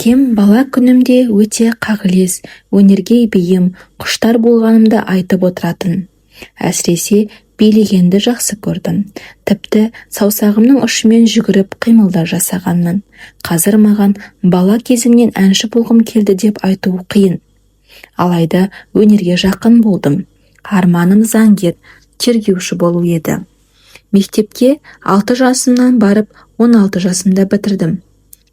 Әкем бала күнімде өте қағылез, өнерге бейім, құштар болғанымды айтып отыратын. Әсіресе билегенді жақсы көрдім. Тіпті саусағымның ұшымен жүгіріп қимылдар жасағанмын. Қазір маған бала кезімнен әнші болғым келді деп айту қиын. Алайда өнерге жақын болдым. Арманым заңгер, тергеуші болу еді. Мектепке 6 жасымнан барып, 16 жасымда бітірдім.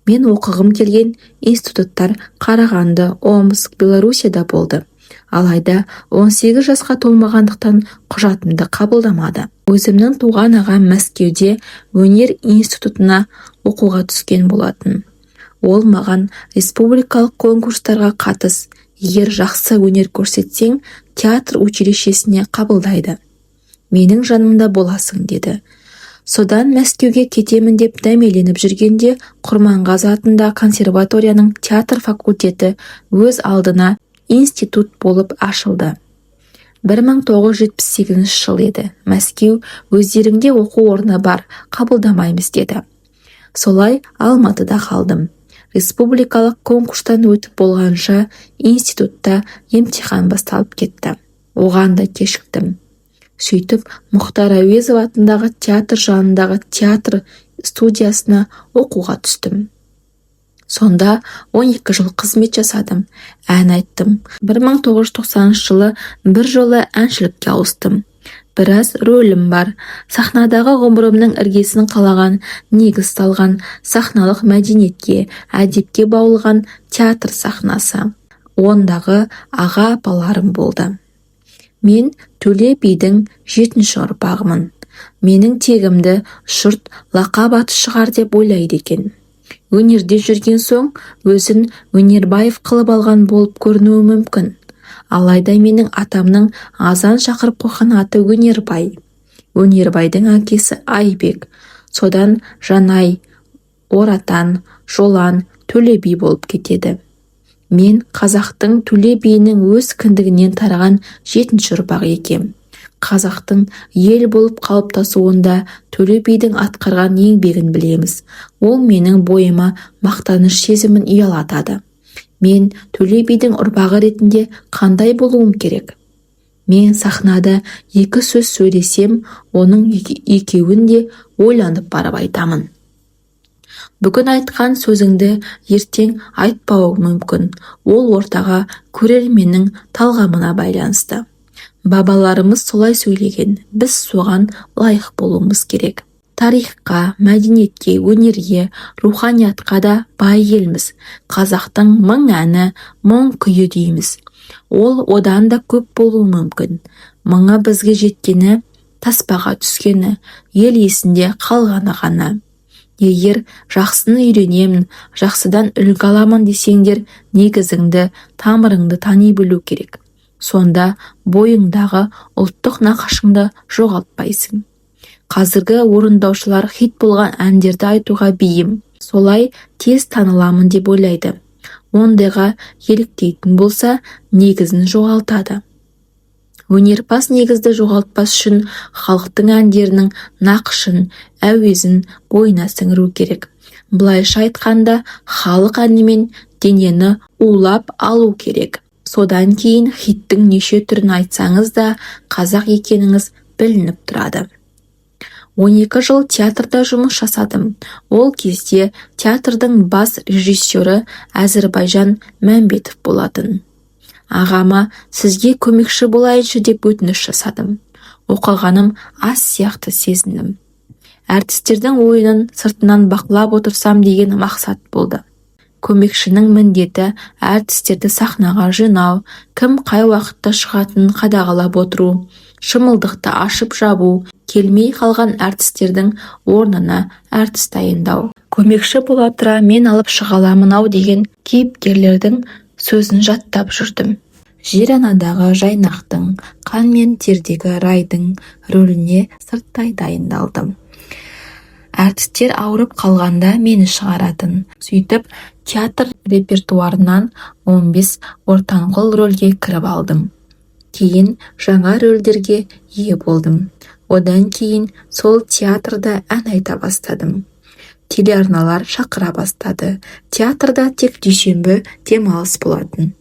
Мен оқығым келген институттар Қарағанды, Омск, Белоруссияда болды. Алайда 18 жасқа толмағандықтан құжатымды қабылдамады. Өзімнің туған ағам Мәскеуде өнер институтына оқуға түскен болатын. Ол маған: «Республикалық конкурстарға қатыс, егер жақсы өнер көрсетсең, театр училищесіне қабылдайды. Менің жанымда боласың», – деді. Содан Мәскеуге кетемін деп дәмеленіп жүргенде, Құрманғазы атындағы консерваторияның театр факультеті өз алдына институт болып ашылды. 1978 жыл еді. Мәскеу «Өздеріңде оқу орны бар, қабылдамаймыз», – деді. Солай Алматыда қалдым. Республикалық конкурстан өтіп болғанша, институтта емтихан басталып кетті. Оған да кешіктім. Сөйтіп, Мұхтар Әуезов атындағы театр жанындағы театр студиясына оқуға түстім. Сонда 12 жыл қызмет жасадым, ән айттым. 1990 жылы бір жолы әншілікке ауыстым. Біраз рөлім бар. Сахнадағы ғұмырымның іргесін қалаған, негіз салған, сахналық мәдениетке, әдепке баулыған театр сахнасы. Ондағы аға-апаларым болды. Мен Төле бидің жетінші ұрпағымын. Менің тегімді жұрт лақап аты шығар деп ойлайды екен. Өнерде жүрген соң өзін Өнербаев қылып алған болып көрінуі мүмкін. Алайда менің атамның азан шақырып қойған аты Өнербай. Өнербайдың әкесі Айбек. Содан Жанай, Оратан, Жолан, Төле би болып кетеді. Мен қазақтың Төле биінің өз кіндігінен тараған жетінші ұрпағы екем. Қазақтың ел болып қалыптасуында Төле бидің атқарған еңбегін білеміз. Ол менің бойыма мақтаныш сезімін ұялатады. Мен Төле бидің ұрпағы ретінде қандай болуым керек? Мен сахнада екі сөз сөйлесем, оның екеуін де ойланып барып айтамын. Бүгін айтқан сөзіңді ертең айтпауың мүмкін. Ол ортаға, көрерменнің талғамына байланысты. Бабаларымыз солай сөйлеген, біз соған лайық болуымыз керек. Тарихқа, мәдениетке, өнерге, руханиятқа да бай елміз. Қазақтың мың әні, мың күйі дейміз. Ол одан да көп болуы мүмкін. Мыңы бізге жеткені, таспаға түскені, ел есінде қалғаны ғана. Егер жақсыны үйренемін, жақсыдан үлгі аламын десеңдер, негізіңді, тамырыңды тани білу керек. Сонда бойыңдағы ұлттық нақышыңды жоғалтпайсың. Қазіргі орындаушылар хит болған әндерді айтуға бейім. Солай тез таныламын деп ойлайды. Ондайға еліктейтін болса, негізін жоғалтады. Өнерпаз негізді жоғалтпас үшін халықтың әндерінің нақышын, әуезін бойына сіңіру керек. Былайша айтқанда, халық әнімен денені улап алу керек. Содан кейін хиттің неше түрін айтсаңыз да, қазақ екеніңіз білініп тұрады. 12 жыл театрда жұмыс жасадым. Ол кезде театрдың бас режиссері Әзірбайжан Мәмбетов болатын. Ағама «Сізге көмекші болайыншы» деп өтініш жасадым. Оқығаным аз сияқты сезіндім. Әртістердің ойынын сыртынан бақылап отырсам деген мақсат болды. Көмекшінің міндеті әртістерді сахнаға жинау, кім қай уақытта шығатынын қадағалап отыру, шымылдықты ашып-жабу, келмей қалған әртістердің орнына әртіс дайындау. Көмекші бола тұра мен алып шыға аламын-ау деген кейіпкерлердің сөзін жаттап жүрдім. Жер-анадағы Жайнақтың, Қан мен тердегі Райдың рөліне сырттай дайындалдым. Әртістер ауырып қалғанда мені шығаратын. Сөйтіп, театр репертуарынан 15 ортанқол рөлге кіріп алдым. Кейін жаңа рөлдерге ие болдым. Одан кейін сол театрда ән айта бастадым. Телеарналар шақыра бастады. Театрда тек дүйсенбі демалыс болатын.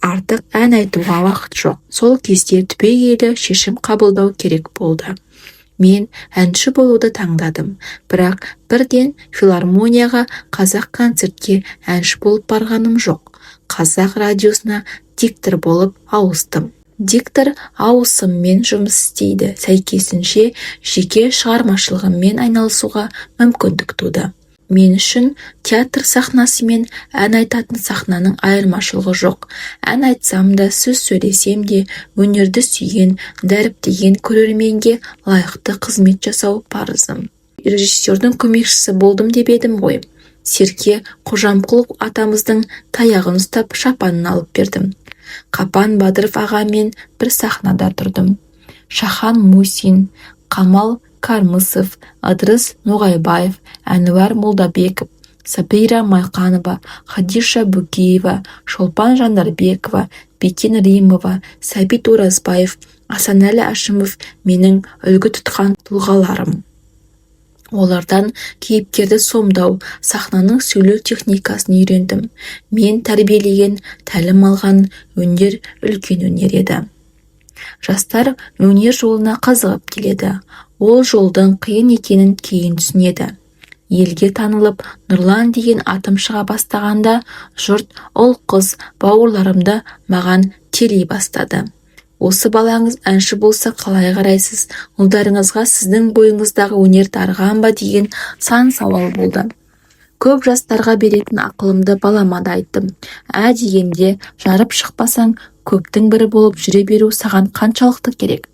Артық ән айтуға уақыт жоқ. Сол кезде түбегейлі шешім қабылдау керек болды. Мен әнші болуды таңдадым. Бірақ бірден филармонияға, Қазақконцертке әнші болып барғаным жоқ. Қазақ радиосына диктор болып ауыстым. Диктор ауысыммен жұмыс істейді, сәйкесінше жеке шығармашылығыммен айналысуға мүмкіндік туды. Мен үшін театр сахнасы мен ән айтатын сахнаның айырмашылығы жоқ. Ән айтсам да, сөз сөйлесем де, өнерді сүйген, дәріптеген көрерменге лайықты қызмет жасау парызым. Режиссердің көмекшісі болдым деп едім ғой. Серке Қожамқұлов атамыздың таяғын ұстап, шапанын алып бердім. Қапан Бадыров ағамен бір сахнада тұрдым. Шахан Мусин, Қамал Кармысов, Ыдырыс Ноғайбаев, Әнуар Молдабеков, Сабира Майқанова, Хадиша Бөкеева, Шолпан Жандарбекова, Бекен Римова, Сәбит Оразбаев, Асанәлі Әшімов менің үлгі тұтқан тұлғаларым. Олардан кейіпкерді сомдау, сахнаның сөйлеу техникасын үйрендім. Мен тәрбиелеген, тәлім алған өнер үлкен өнер еді. Жастар өнер жолына қызығып келеді. Ол жолдың қиын екенін кейін түсінеді. Елге танылып, Нұрлан деген атым шыға бастағанда, жұрт, ұл-қыз, бауырларымды маған тели бастады. Осы балаңыз әнші болса, қалай қарайсыз, ұлдарыңызға сіздің бойыңыздағы өнер дарыған ба деген сан сауал болды. Көп жастарға беретін ақылымды балама да айттым. Ә дегенде жарып шықпасаң, көптің бірі болып жүре беру саған қаншалықты керек?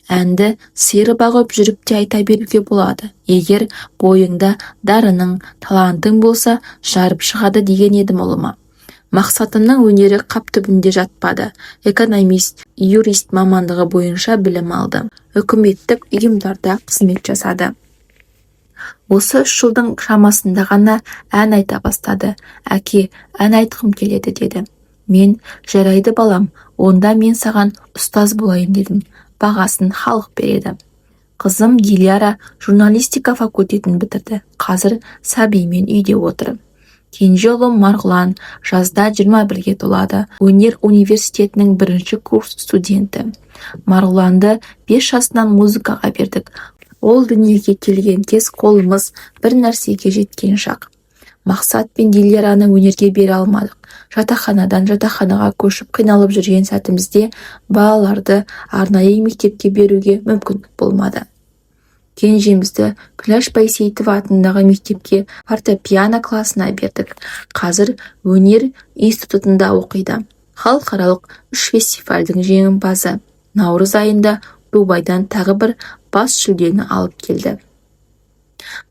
Әнді сиыр бағып жүріп те айта беруге болады. Егер бойыңда дарының, талантың болса, жарып шығады деген едім ұлыма. Мақсатымның өнері қап түбінде жатпады. Экономист, юрист мамандығы бойынша білім алды. Үкіметтік ұйымдарда қызмет жасады. Осы 3 жылдың шамасында ғана ән айта бастады. Әке, ән айтқым келеді деді. Мен: «Жарайды, балам, онда мен саған ұстаз болайын», – дедім. Бағасын халық береді. Қызым Диляра журналистика факультетін бітірді. Қазір сәбиімен үйде отыр. Кенже ұлым Марғұлан жазда 21-ге толады. Өнер университетінің бірінші курс студенті. Марғұланды 5 жасынан музыкаға бердік. Ол дүниеге келген кез қолымыз бір нәрсеге жеткен шақ. Мақсат пен Диляраны өнерге бере алмадық. Жатақханадан жатақханаға көшіп қиналып жүрген сәтімізде балаларды арнайы мектепке беруге мүмкіндік болмады. Кенжемізді Күләш Байсейітова атындағы мектепке фортепиано класына бердік. Қазір өнер институтында оқиды. Халықаралық үш фестивальдің жеңімпазы. Наурыз айында Дубайдан тағы бір бас жүлдені алып келді.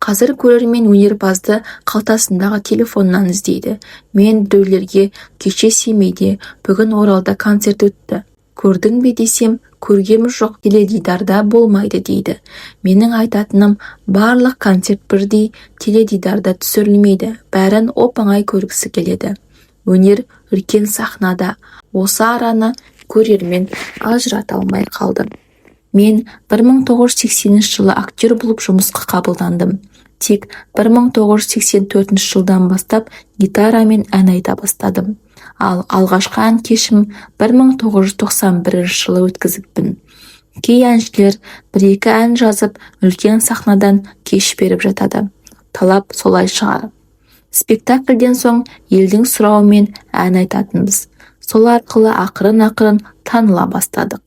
Қазір көрермен өнерпазды қалтасындағы телефоннан іздейді. Мен біреулерге: «Кеше Семейде, бүгін Оралда концерт өтті, көрдің бе?» – десем, «Көргеміз жоқ, теледидарда болмайды», – дейді. Менің айтатыным: барлық концерт бірдей теледидарда түсірілмейді. Бәрін оп-оңай көргісі келеді. Өнер үлкен сахнада. Осы араны көрермен ажырата алмай қалды. Мен 1980 жылы актер болып жұмысқа қабылдандым. Тек 1984 жылдан бастап гитарамен ән айта бастадым. Ал алғашқы ән кешім 1991 жылы өткізіппін. Кей әншілер бір-екі ән жазып, үлкен сахнадан кеш беріп жатады. Талап солай шығар. Спектакльден соң елдің сұрауымен ән айтатынбыз. Сол арқылы ақырын-ақырын таныла бастадық.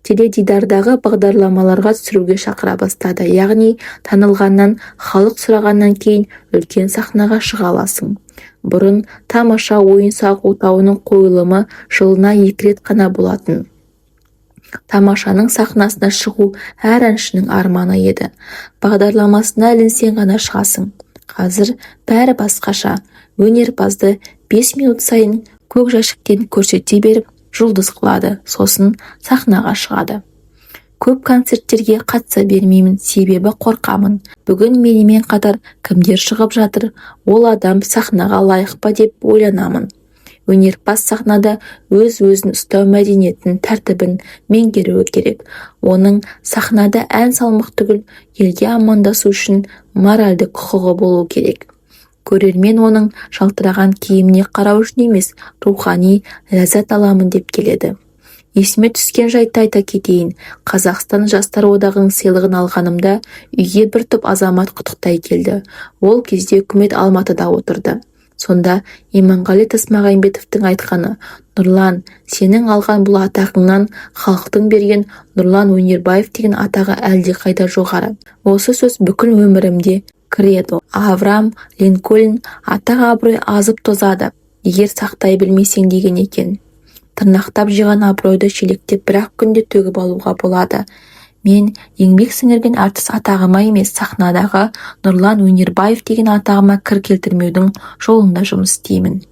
Теледидардағы бағдарламаларға түсіруге шақыра бастады. Яғни танылғаннан, халық сұрағаннан кейін үлкен сахнаға шыға аласың. Бұрын «Тамаша» ойын-сауық отауының қойылымы жылына екі рет қана болатын. «Тамашаның» сахнасына шығу әр әншінің арманы еді. Бағдарламасына ілінсең ғана шығасың. Қазір бәрі басқаша. Өнерпазды 5 минут сайын көк жәшіктен көрсете беріп, жұлдыз қылады, сосын сахнаға шығады. Көп концерттерге қатыса бермеймін, себебі қорқамын. Бүгін менімен қатар кімдер шығып жатыр, ол адам сахнаға лайық па деп ойланамын. Өнерпаз сахнада өз-өзін ұстау мәдениетін, тәртібін меңгеруі керек. Оның сахнада ән салмақ түгіл, елге амандасу үшін моральдық құқығы болуы керек. Көрермен оның жалтыраған киіміне қарау үшін емес, рухани ләззат аламын деп келеді. Есіме түскен жайтты айта кетейін. Қазақстан жастар одағының сыйлығын алғанымда үйге бір топ азамат құттықтай келді. Ол кезде үкімет Алматыда отырды. Сонда Иманғали Тасмағамбетовтің айтқаны: «Нұрлан, сенің алған бұл атағыңнан халықтың берген Нұрлан Өнербаев деген атағы әлдеқайда жоғары». Осы сөз бүкіл өмірімде кредо. Авраам Линкольн: «Атақ, абырой азып тозады, егер сақтай білмесең», – деген екен. Тырнақтап жиған абыройды шелектеп бір-ақ күнде төгіп алуға болады. Мен еңбек сіңірген әртіс атағыма емес, сахнадағы Нұрлан Өнербаев деген атағыма кір келтірмеудің жолында жұмыс істеймін.